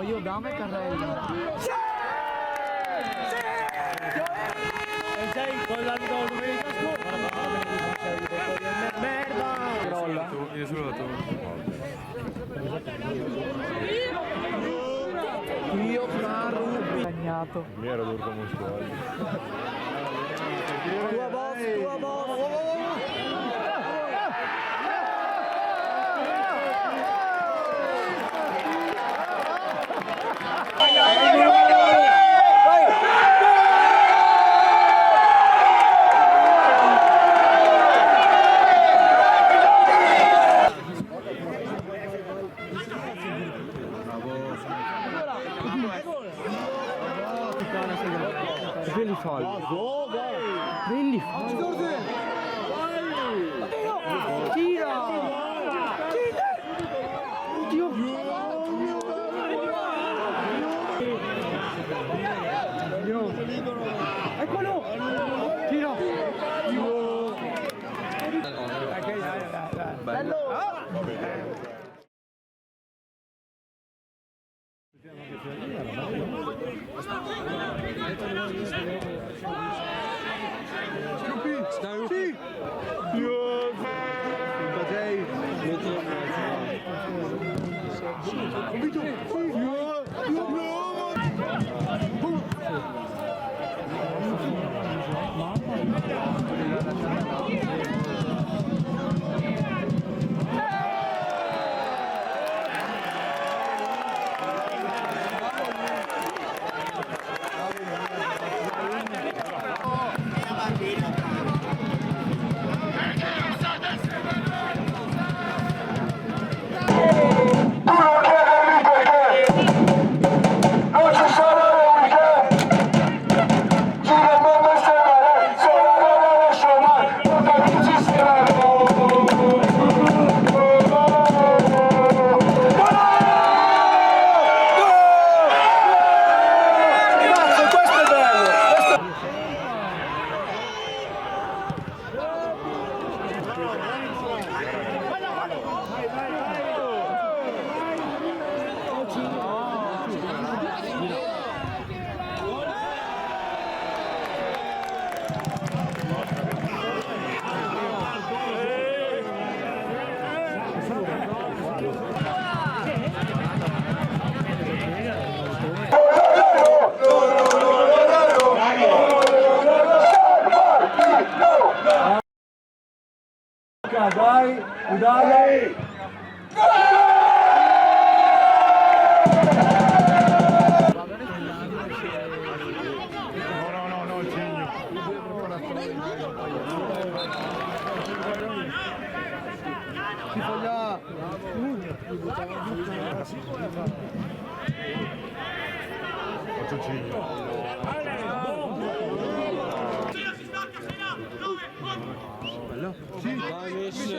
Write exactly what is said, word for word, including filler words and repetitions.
Io dame carrello. E già in quella... Merda! Crolla. Io sono la tua. Io fra Rupi. Bagnato. Mi ero duro come un suolo. Tua boss, tua boss. Prendi fallo. Prendi fallo. Tira! Oddio! Eccolo! Tira! Bello! Dai, dai. No, no, no, no, el segno. Oto segno. Bello. Sì, sì, sì, sì.